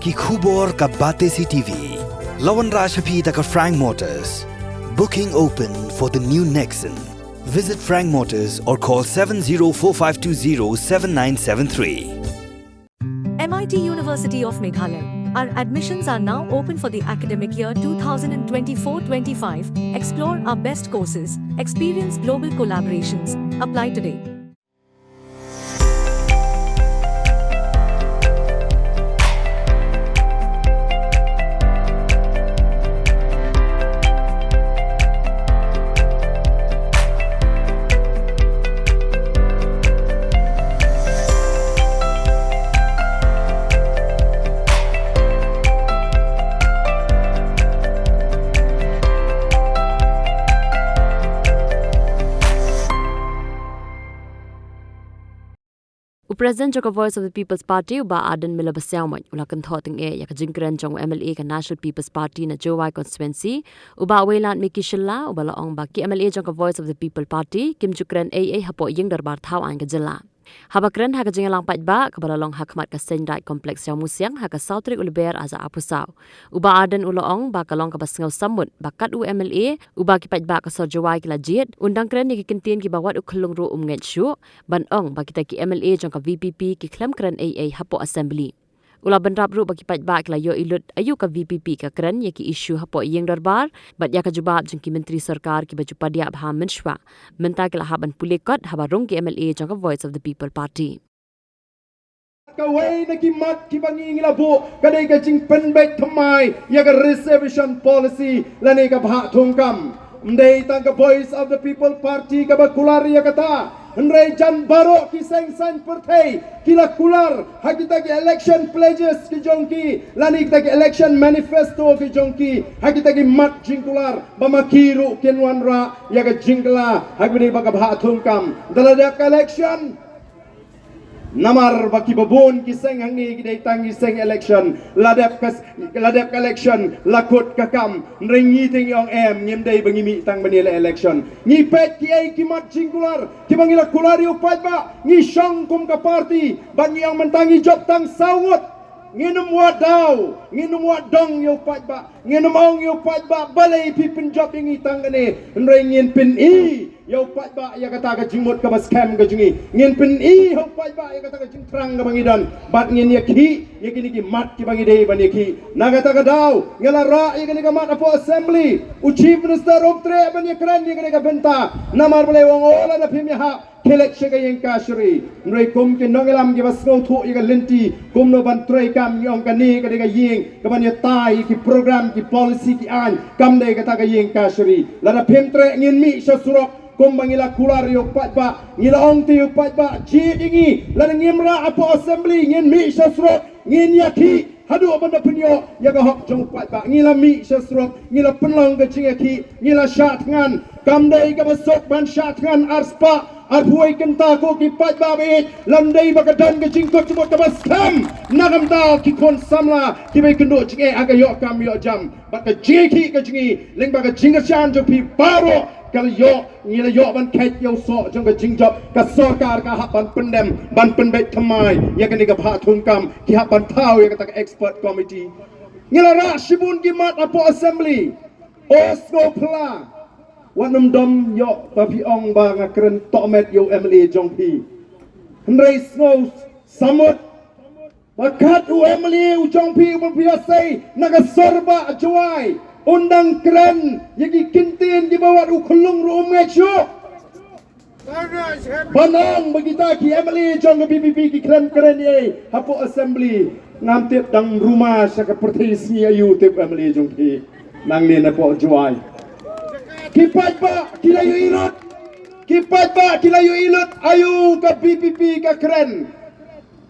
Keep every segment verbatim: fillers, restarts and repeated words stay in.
Ki khubor ka Batesi T V. La wanrah sha phi da ka Frank Motors. Booking open for the new Nexon. Visit Frank Motors or call seven zero four five two zero seven nine seven three. M I T University of Meghalaya. Our admissions are now open for the academic year twenty twenty-four twenty-five. Explore our best courses, experience global collaborations. Apply today. U President jong ka Voice of the People's Party, u Bah Ardent Miller Basaiawmoit, u la kynthoh tyngeh ïa ka jingkren jong u M L A ka National People's Party na Jowai Constituency, u Bah Wailadmiki Shylla, uba la ong ba ki M L A jong ka Voice of the People Party kim ju kren ei ei hapoh ïing dorbar thaw aiñ ka jylla. Haba kren ha ka jingïalang paidbah kaba la long ha khmat ka Seiñ Raij Complex Ïawmusiang ha ka saw tarik u Lber arhajar arphew saw, u Bah Ardent u la ong ba ka long kaba sngew sammut ba kat u M L A uba ki paidbah ka sor Jowai ki la jied, un dang kren ïa ki kyntien kiba wat u khyllung ruh um ngeit shuh, ban ong ba kita ki M L A jong ka V P P ki khlem kren ei ei hapoh Assembly. U la bynrap ruh ba ki paidbah ki la ïohi lut aïu ka V P P ka kren ïa ki issue hapoh ïing dorbar, bad ïa ka jubab jong ki myntri sorkar kiba ju padiah bha mynshuwa mynta ki la hap ban pule kot haba rung ki M L A jong ka Voice of the People Party. Kawei na ki mat kiba ngi ngi la buh ka dei ka jingpynbeit thymmai ïa ka reservation policy lane ka bhah thungkam. Ym dei tang ka Voice of the People Party kaba kular ïa kata, hynrei jan baroh ki seng saiñ pyrthei ki la kular ha kita ki election pledges ki jong ki lane kita ki election manifesto ki jong ki, ha kita ki mat jingkular ba ma ki ruh kin wanrah ïa ka jingkylla ha kaba dei ba ka bhah thungkam. Da la dep ka election, namar ba kiba bun ki seng hangne ki dei tang ki seng election. La dep ka, la dep ka election la kut ka kam. Hynrei ngi te ngi ong em, ngim dei ba ngi mih tang ban ïaleh election. Ngi peit kiei ki mat jingkular kiba ngi la kular ïa u paidbah. Ngi shong kum ka party bad ngi ong mynta ngi jop tang saw ngut. Ngin ym wad daw, ngin ym wad dong ïa u paidbah. Ngin ym ong ïa u paidbah balei phi pynjop ïa ngi tang kane, hynrei ngin pyni ïa u paidbah ïa kata ka jingmut kaba skhem ka jong ngi. Ngin pyni ha u paidbah ïa kata ka jingthrang kaba ngi don bad ngin ïakhih ïa kine ki mat kiba ngi dei ban ïakhih. Na kata ka daw nga la rah ïa kane ka mat hapoh Assembly. U Chief Minister um treh ban ïakren ïa kane ka bynta. Namar balei? U ong, oh, lada phim ïahap, khie leit sha ka ïing kashari. Hynrei kum ki nongïalam kiba sngewthuh ïa ka lynti kumno ban trei kam, ngi ong kane ka dei ka ïing kaban ïatai ïa ki program, ki policy, ki aiñ, kam dei kata ka ïing kashari. Lada phim treh ngin mih sha surok kumba ngi la kular ïa u paidbah. Ngi la ong te ïa u paidbah, jied ïa ngi, lada ngim rah hapoh Assembly ngin mih sha surok, ngin ïakhih haduh ban da pynïoh ïa ka hok jong u paidbah. Ngi la mih sha surok, ngi la pynlong ka jingïakhih, ngi la shah thngan. Kam dei kaba suk ban shah thngan arspah arphew wei kynta ko ki paidbah ba ïeit, lada ym dei ba ka don ka jingkut jingmut kaba skhem na ka bynta ki khun samla kiba ïakynduh jingeh ha ka ïoh kam ïoh jam. Bad ka jingïakhih ka jong ngi lyngba ka jingkyrshan jong phi baroh ka la ïoh, ngi la ïoh ban kheit ïa u soh jong ka jingjop. Ka sorkar ka hap ban pyndem, ban pynbeit thymmai ïa kane ka bhah thungkam. Ki hap ban thaw ïa kata ka expert committee. Ngi la rah shibun ki mat hapoh Assembly. O sngewphylla, wat nym dom ïoh ba phi ong ba nga kren tohmet ïa u M L A jong phi. Hynrei sngew sammut ba kat u M L A u jong phi uba phi ïasei na ka sor bah Jowai un dang kren ïa ki kyntien kiba wat u khyllung ruh um ngeit shuh. Ban ong ba kita ki M L A jong ka V P P ki khlem kren ei ei hapoh Assembly. Ngam tip dang ruma sha ka pyrthei sngi aïu tip M L A jong phi nangne napoh Jowai. Ki paidbah ki la ïohi lut. Ki paidbah ki la ïohi lut aïu ka V P P ka kren.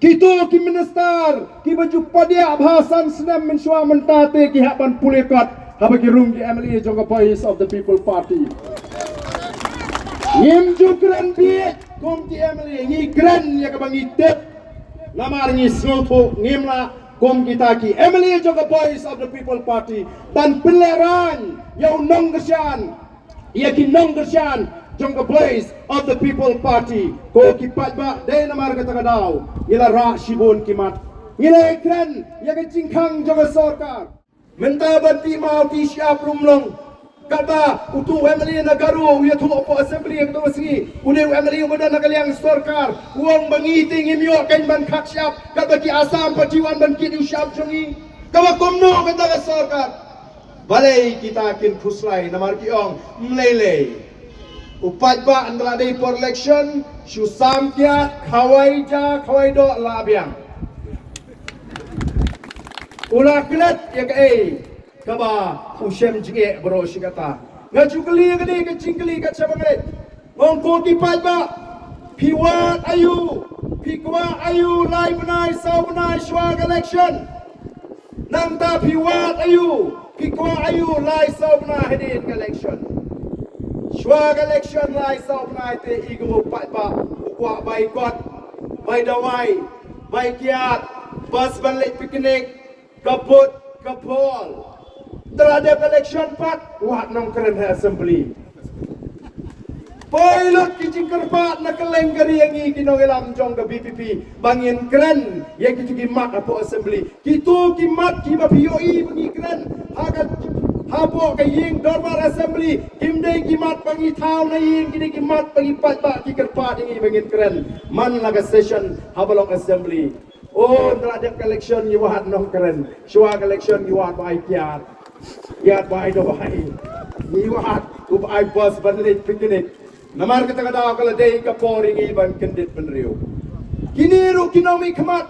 Kito ki minister kiba ju padiah bha san snem mynshuwa mynta te ki hap ban pule kot haba ki rung ki M L A jong ka Voice of the People Party. Ngim ju kren bieit kum ki M L A, ngi kren ïa kaba ngi tip. Namar ngi sngewthuh ngim lah kum kita ki M L A jong ka Voice of the People Party ban pynlehraiñ ïa u nongkyrshan, ïa ki nongkyrshan jong ka Voice of the People Party. Ko ki paidbah, dei namar kata ka daw ngi la rah shibun ki mat. Ngi la kren ïa ka jingkhang jong ka sorkar. Mynta ban tih maw tih shyiap ruh ym long. Katba utu u MLA na Garo u ïathuh hapoh assembly ha kato ka sngi, u dei u MLA uba don ha ka liang sorkar, u ong ba ngi te ngim ïoh kein ban khang shyiap, katba ki Assam pat ki wan ban kit ïa u shyiap jong ngi. Kaba kumno kata ka sorkar? Balei kita kin khuslai, namar ki ong ym lei lei. U paidbah ynda la dei por election, shu sam kiad, khawai ja, khawai doh, la biang. U la klet ïa kaei kaba u shem jingeh baroh shi katta. Nga ju kylli ïa kane ka jingkylli ka sha ba ngeit. Nga ong ko ki paidbah, phi wad aïu, phi kwah aïu lai bnai saw bnai shuwa ka election? Nangta phi wad aïu, phi kwah aïu lai saw bnai hadien ka election? Shuwa ka election lai saw bnai te i ko u paidbah u kwah bai kot, bai dawai, bai kiad, bus ban leit picnic, ka bud ka bhol. Ynda la dep election pat, wat nongkren ha assembly. Poi lut ki jingkyrpad na kylleng ka ri ïa ngi ki nongïalam jong ka VPP ba ngin kren ïa kito ki mat hapoh assembly. Kito ki mat kiba phi ïohi ba ngi kren ha ka, hapoh ka ïing dorbar assembly, kim dei ki mat ba ngi thaw na ïing, ki dei ki mat ba ngi paidbah ki kyrpad ïa ngi ba ngin kren man la ka session haba long assembly. Oh, ynda la dep ka election ngi wad nongkren. Shuwa ka election ngi wad ba ai kiad, kiad ba ai dawai, ngi wad u ba ai bus ban leit picnic. Namar kata ka daw ka la dei ka por ïa ngi ban kyndit bynriew. Kine ruh ki nongmihkhmat,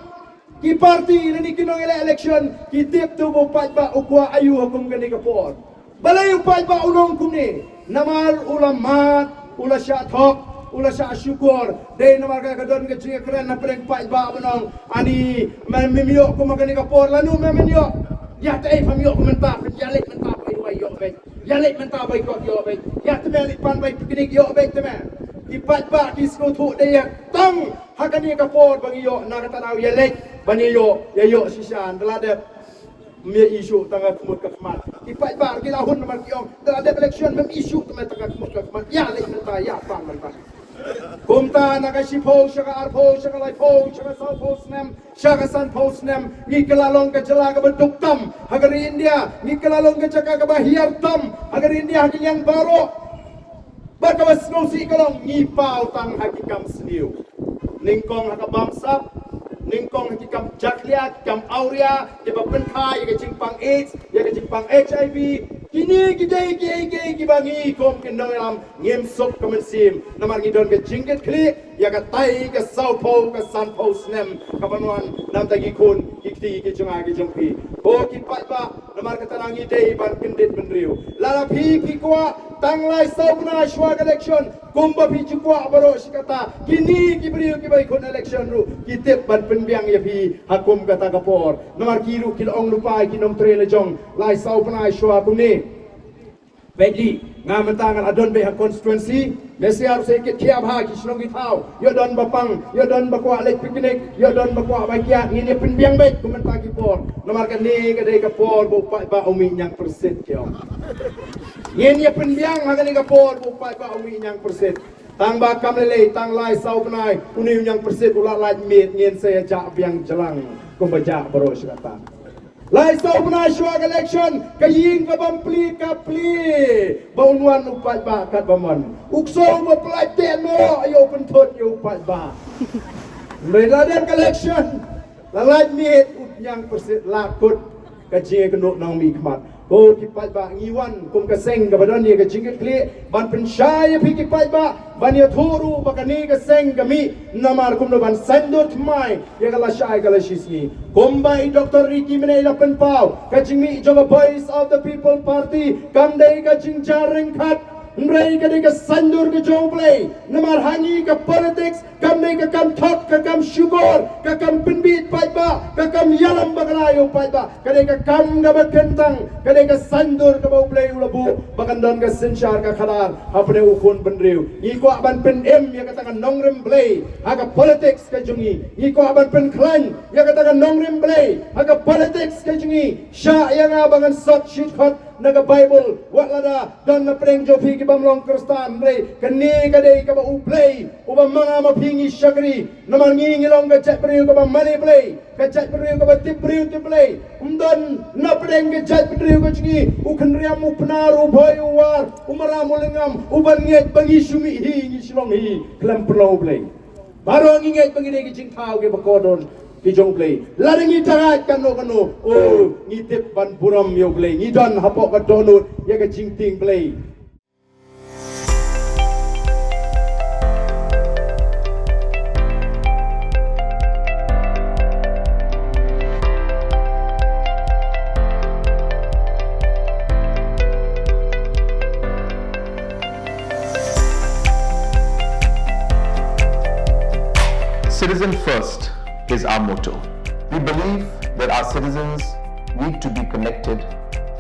ki party lane ki nongïaleh election, ki tip tu ba u paidbah u kwah aïu ha kum kane ka por. Balei u paidbah u long kumne? Namar u la mad, u la shah thok, u la shah shukor. Dei namar ka, ka don ka jingkren na pdeng paidbah ba ong, ani, me, mem ïoh kum ha kane ka por, lano me, mem ïoh? Ïa te ei pham ïoh kum mynta, phin ïa leit mynta bai wai ïoh beit. Ïa leit mynta bai kot ïoh beit. Ïa te me leit pan bai picnic ïoh beit te me. Ki paidbah ki sngewthuh dei ïa tang ha kane ka por ba ngi ïoh, na kata daw ïa leit ban ïa ïoh, ïa ïoh shisha. Ynda la dep, me ïa issue tang ka khmut ka khmat. Ki paidbah ki la hun namar ki ong, ynda la dep election mem issue te me tang ka khmut ka khmat. Ïa leit mynta, ïa pan mynta. Kumta na ka shiphew sha ka arphew sha ka laiphew sha ka sawphew snem, sha ka sanphew snem, ngi kylla long ka jylla kaba duk tam ha ka ri India, ngi kylla long ka jaka kaba hiar tam ha ka ri India ha ki liang baroh. Bad kaba sngewsih ka long ngi paw tang ha ki kam sniew. Nyngkong ha ka bamsap, nyngkong ha ki kam jakhlia, ki kam awria, kiba pynkha ïa ka jingpang AIDS, ïa ka jingpang HIV. Kine ki dei kiei kiei kiba ngi kum ki nongïalam ngim suk ka mynsiem. Namar ngi don ka jingkitkhlieh ïa katai ka sawphew ka sanphew snem kaban wan na bynta ki khun ki kti ki jong nga ki jong phi. Ko ki paidbah, namar kata ngi dei ban kyndit bynriew. Lada phi phi kwah tang lai saw bnai shuwa ka election, kumba phi ju kwah baroh shi katta, kine ki briew kiba ïakhun election ruh ki tip ban pynbiang ïa phi ha kum kata ka por. Namar ki ruh ki la ong lypa ïa ki nongtrei la jong, lai saw bnai shuwa kumne. Peit lei, nga mynta nga la don beit ha constituency, me sha ruh sa kit khia bha ki shnong ki thaw, ïoh don ba pang, ïoh don ba kwah leit picnic, ïoh don ba kwah bai kiad, ngin ïa pynbiang beit kum mynta ki por. Namar kane ka dei ka por ba u paidbah u mih ñiangpyrsit ki ong. Ngin ïa pynbiang ha kane ka por ba u paidbah u mih ñiangpyrsit. Tang ba kam lei lei, tang lai saw bnai, une u ñiangpyrsit u la lait miet, ngin sa ïa jah biang jlang kumba jah baroh shi katta. Lai saw bnai shuwa ka election, ka ïing ka bam plie ka plie ba un wan u paidbah katba mon. U ksew ba pyllait teh noh ïa u pynthut ïa u paidbah. Hynrei la dep ka election, la lait miet u ñiangpyrsit, la kut ka jingïakynduh nongmihkhmat. Ko ki paidbah, ngi wan kum ka seng kaba don ïa ka jingkitkhlieh ban pynshai ïa phi ki paidbah, ban ïathuh ruh ba kane ka seng ka mih namar kumno ban saiñdur thymmai ïa ka lashai ka lashisngi. Kumba i Doctor Ricky mynne i la pynpaw, ka jingmih jong ka Voice of the People Party kam dei ka jingjia ryngkat, hynrei ka dei ka saiñdur ka jong U Blei. Namar ha ngi ka politics kam dei ka kam thok, ka kam shukor, ka kam pynbieit paidbah, ka kam ïalam bakla ïa u paidbah. Ka dei ka kam kaba kyntang, ka dei ka saiñdur kaba U Blei u la buh ba kan don ka synshar ka khadar hapdeng u khun bynriew. Ngi kwah ban pynim ïa kata ka nongrim Blei ha ka politics ka jong ngi. Ngi kwah ban pynkhlaiñ ïa kata ka nongrim Blei ha ka politics ka jong ngi. Shah ïa nga ba ngan sot shit khot Na ka Baibl, wat lada don na pdeng jong phi ki bym long Khristan, hynrei kane ka dei kaba U Blei uba manga ma phi ngi shakri. Namar ngi ngi long ka jaitbynriew kaba mane Blei, ka jaitbynriew kaba tip briew tip Blei. Ym don na pdeng ka jaitbynriew ka jong ngi u khynriam, u pnar, u bhoi, u war, u maram, u lyngngam uban ngeit ba ngi shu mih hi, ngi shu long hi khlem pynlong U Blei. Baroh ngi ngeit ba ngi dei ki jingthaw kiba kordor ki jong U Blei. Lada ngi thait kano kano, o, ngi tip ban burom ïa U Blei. Ngi don hapoh ka dohnud ïa ka jingtieng Blei. Citizen first is our motto. We believe that our citizens need to be connected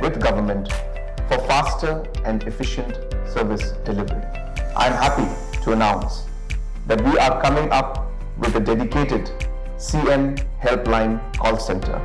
with government for faster and efficient service delivery. I am happy to announce that we are coming up with a dedicated C M Helpline call center.